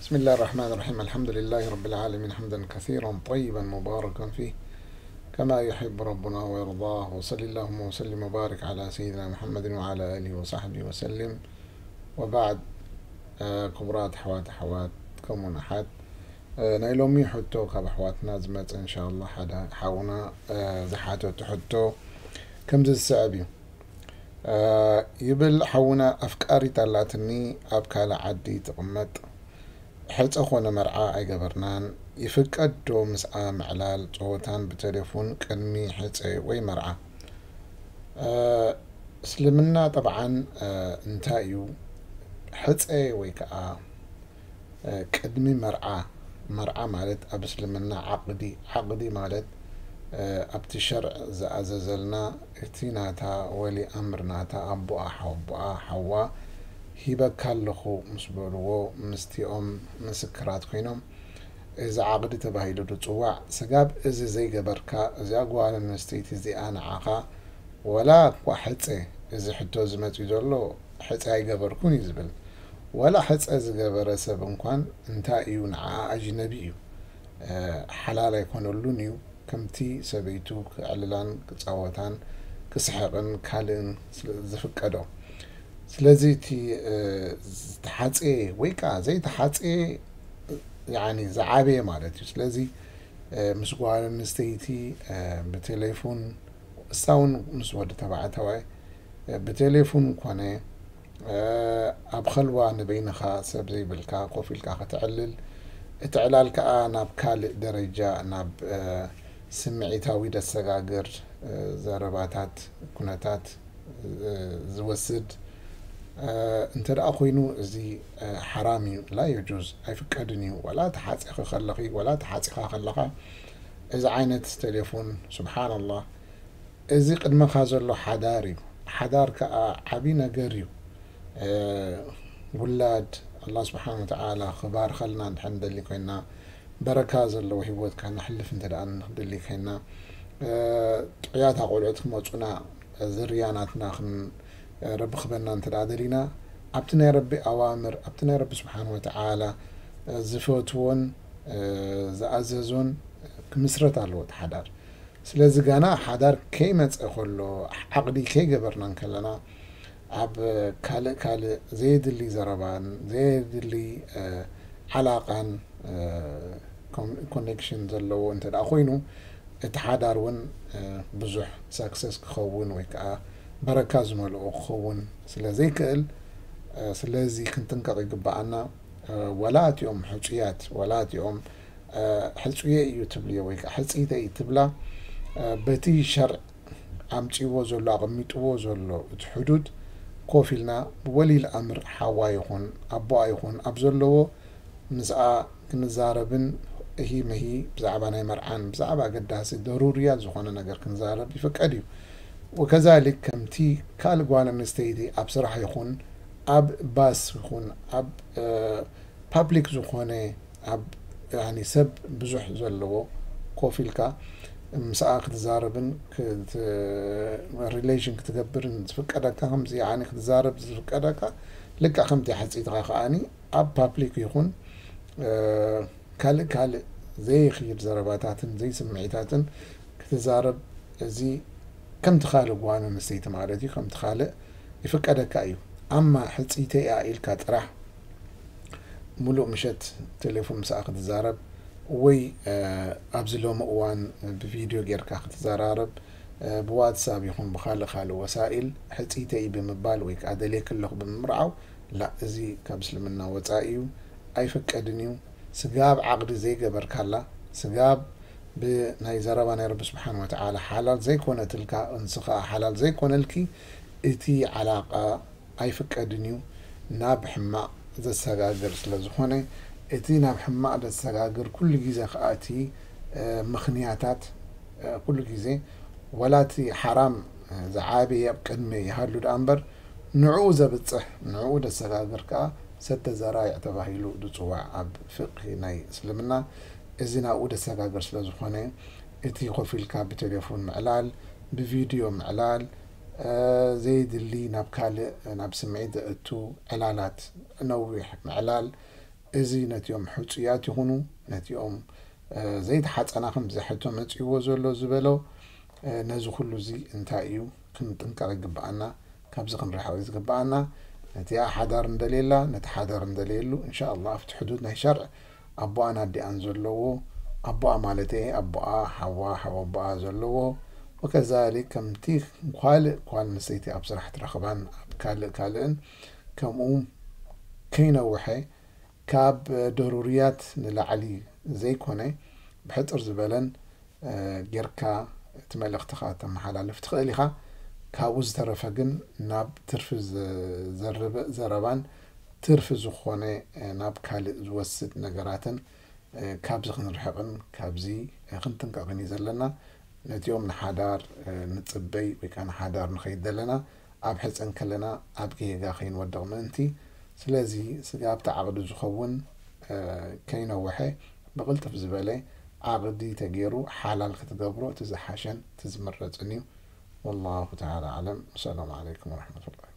بسم الله الرحمن الرحيم. الحمد لله رب العالمين، حمدا كثيرا طيبا مباركا فيه، كما يحب ربنا ويرضاه. وصل اللهم وسلم وبارك على سيدنا محمد وعلى آله وصحبه وسلم. وبعد، ክቡራት ኣሕዋት፣ ኣሕዋት ከምኡን ኣሓት፣ ናይ ሎሚ ሕቶ ካብ ኣሕዋትና ዝመፀ እንሻላ ሓደ ሓውና ዝሓተቱ ሕቶ ከምዚ ዝስዕብ እዩ። ይብል ሓውና፣ ኣፍቃሪት ኣላትኒ ኣብ ካልእ ዓዲ ትቕመጥ፣ ሕፀ ኮነ መርዓ ኣይገበርናን። ይፍቀድ ዶ ምስኣ ምዕላል፣ ፀወታን ብቴሌፎን ቅድሚ ሕፀ ወይ መርዓ? እስልምና ጠብዓን እንታይ እዩ? ሕፀ ወይ ከዓ ቅድሚ መርዓ? መርዓ ማለት ኣብ እስልምና ዓቕዲ፣ ዓቕዲ ማለት ኣብቲ ሸርዕ ዝኣዘዘልና፣ እቲ ናታ ወሊ ኣምር ናታ ኣቦኣ ሓቦኣ ሓዋ ሂበካ ኣለኹ ምስ በልዎ፣ ምስቲኦም ምስክራት ኮይኖም፣ እዚ ዓቕዲ ተባሂሉ ዝፅዋዕ። ስጋብ እዚ ዘይገበርካ፣ እዚኣ ጓል ኣንስተይቲ እዚኣ ንዓኻ ወላ እኳ ሕፀ፣ እዚ ሕቶ ዝመፅኡ ዘሎ ሕፀ ኣይገበርኩን እዩ ዝብል። ወላ ሕፀ ዝገበረ ሰብ እንኳን እንታይ እዩ ንዓኣ ኣጅነቢ እዩ፣ ሓላል ኣይኮነሉን እዩ። ከምቲ ሰበይቱ ክዕልላን ክፃወታን ክስሕቕን ካልእን ዝፍቀዶ። ስለዚ እቲ ዝተሓፀየ ወይ ከዓ ዘይተሓፀየ ዝዓበየ ማለት እዩ። ስለዚ ምስ ጓል ኣንስተይቲ ብቴሌፎን፣ እሳ እውን ምስ ወዲ ተባዕተዋይ ብቴሌፎን ኮነ ኣብ ኸልዋ ንበይንኻ ሰብ ዘይብልካ ኮፍ ኢልካ ከተዕልል፣ እቲ ዕላል ከዓ ናብ ካልእ ደረጃ፣ ናብ ስምዒታዊ ደሰጋግር ዘረባታት፣ ኩነታት ዝወስድ እንተ ደኣ ኮይኑ፣ እዚ ሓራም እዩ፣ ላ የጁዝ፣ ኣይፍቀድን እዩ። ወላ ተሓፂኺ ከለኺ፣ ወላ ተሓፂኻ ከለኻ እዚ ዓይነት ቴሌፎን፣ ሱብሓነላህ፣ እዚ ቅድመኻ ዘሎ ሓዳር እዩ። ሓዳር ከዓ ዓብዪ ነገር እዩ። ውላድ ኣላህ ስብሓን ወተዓላ ክባርኸልና እንድሕር ንደሊ ኮይና፣ በረካ ዘለዎ ህይወት ከነሕልፍ እንተ ደኣ ንደሊ ኮይና፣ ጥዑያት ኣቆልዑት ክመፁና፣ ዝርያ ናትና ክን ረቢ ክበና እንተ ደኣ ደሊና፣ ኣብቲ ናይ ረቢ ኣዋምር፣ ኣብቲ ናይ ረቢ ስብሓን ወተዓላ ዝፈትዎን ዝኣዘዞን ክምስረት ኣለዎ እቲ ሓዳር። ስለዚ ጋና ሓዳር ከይመፀ ከሎ፣ ዓቕዲ ከይገበርና እንከለና፣ ኣብ ካልእ ካልእ ዘየድሊ ዘረባን ዘየድሊ ዓላቃን ኮኔክሽን ዘለዎ እንተ ደኣ ኮይኑ፣ እቲ ሓዳር እውን ብዙሕ ሰክሰስ ክኸውን ወይ ከዓ በረካ ዝመልኦ ክኸውን ስለ ዘይክእል፣ ስለዚ ክንጥንቀቕ ይግበኣና። ወላ እቲኦም ሕፁያት፣ ወላ እቲኦም ሕፁየ እዩ ትብልዮ ወይ ከዓ ሕፅይተ እዩ ትብላ፣ በቲ ሸርዕ ኣምፅዎ ዘሎ፣ ኣቐሚጥዎ ዘሎ እቲ ሕዱድ ኮፍ ኢልና ብወሊል ኣምር ሓዋ ይኹን ኣቦኣ ይኹን ኣብ ዘለዎ ምስኣ ክንዛረብን እሂ መሂ ብዛዕባ ናይ መርዓን ብዛዕባ ኣገዳሲ ደሩርያት ዝኾነ ነገር ክንዛረብ ይፍቀድ እዩ። ወከዛሊክ ከምቲ ካልእ ጓል ኣንስተይቲ ኣብ ስራሕ ይኹን ኣብ ባስ ይኹን ኣብ ፓብሊክ ዝኾነ ኣብ ያኒ ሰብ ብዙሕ ዘለዎ ኮፍ ኢልካ ምስኣ ክትዛረብን ሪሌሽን ክትገብርን ዝፍቀደካ ከምዚ ያኒ ክትዛረብ ዝፍቀደካ ልክዕ ከምቲ ሓፂትኻ ከዓኒ ኣብ ፓብሊክ ይኹን ካልእ ካልእ ዘይኽይድ ዘረባታትን ዘይስምዒታትን ክትዛረብ እዚ ከምቲ ካልእ ጓል ኣንስተይቲ ማለት እዩ ከምቲ ካልእ ይፍቀደካ እዩ። ኣማ ሕፅይተይ እያ ኢልካ ጥራሕ ሙሉእ ምሸት ቴሌፎን ምስኣ ክትዛረብ ወይ ኣብዚ ሎሚ እዋን ብቪድዮ ጌርካ ክትዘራረብ ብዋትሳፕ ይኹን ብካልእ ካልእ ወሳኢል ሕፅይተይ ብምባል ወይ ከዓ ደልየኪ ኣለኹ ብምምርዓው ላ እዚ ካብ እስልምና ወፃኢ እዩ። ኣይፍቀድን እዩ። ስጋብ ዓቕዲ ዘይገበርካላ ስጋብ ብናይ ዘረባ ናይ ረቢ ስብሓን ወተዓላ ሓላል ዘይኮነትልካ እንስ ከዓ ሓላል ዘይኮነልኪ እቲ ዓላቃ ኣይፍቀድን እዩ። ናብ ሕማቕ ዘሰጋግር ስለ ዝኾነ እቲ ናብ ሕማቕ ዘሰጋግር ኩሉ ግዜ ከዓ እቲ ምኽንያታት ኩሉ ግዜ ወላ እቲ ሓራም ዝዓበየ ኣብ ቅድሚ ይሃሉ ደኣ እምበር ንዕኡ ዘብፅሕ ንዕኡ ዘሰጋግር ከዓ ሰደ ዘራይዕ ተባሂሉ ዝፅዋዕ ኣብ ፍቅሂ ናይ እስልምና እዚ ናብኡ ዘሰጋግር ስለ ዝኾነ እቲ ኮፍ ኢልካ ብቴሌፎን ምዕላል ብቪድዮ ምዕላል ዘየድሊ ናብ ካልእ ናብ ስምዒት ዘእቱ ዕላላት ነዊሕ ምዕላል እዚ ነቲኦም ሕጹያት ይኹኑ ነቲኦም ዘይተሓጸና ከም ዘሕቶ መጺእዎ ዘሎ ዝበሎ ነዚ ኩሉ እዚ እንታይ እዩ ክንጥንቀቕ ይግብኣና። ካብዚ ክንርሕቕ እዩ ዝግብኣና። ነቲኣ ሓዳር እንደልየላ ነቲ ሓዳር እንደልየሉ እንሻ ኣላ ኣብቲ ሕዱድ ናይ ሸርዕ ኣቦኣን ኣዲኣን ዘለዎ ኣቦኣ ማለት ኣቦኣ ሓዋ ሓወቦኣ ዘለዎ ወከዛሊክ ከምቲ ኳልእ ኳል ንሰይቲ ኣብ ስራሕ ትረኽባን ኣብ ካልእ ካልእን ከምኡ ከይነውሐ ካብ ደሩርያት ንላዕሊ ዘይኮነ ብሕፅር ዝበለን ጌርካ እቲ መልእኽትኻ ተመሓላልፍ ትኽእል ኢኻ። ካብኡ ዝተረፈ ግን ናብ ትርፊ ዘርብእ ዘረባን ትርፊ ዝኾነ ናብ ካልእ ዝወስድ ነገራትን ካብዚ ክንርሕቕን ካብዚ ክንጥንቀቕን እዩ ዘለና። ነቲኦም ንሓዳር ንፅበይ ወይ ከዓ ንሓዳር ንኸይድ ዘለና ኣብ ሕፀን ከለና ኣብ ጌጋ ከይንወድቕ ምእንቲ። ስለዚ ስጋብቲ ዓቕዲ ዝኸውን ከይነውሐ ብቕልጥፍ ዝበለ ዓቕዲ ተገይሩ ሓላል ክትገብሮ እቲ ዝሓሸን እቲ ዝምረፅን እዩ። ወላሁ ተዓላ ኣዕለም። ሰላም ዓለይኩም ወረሕመቱላሂ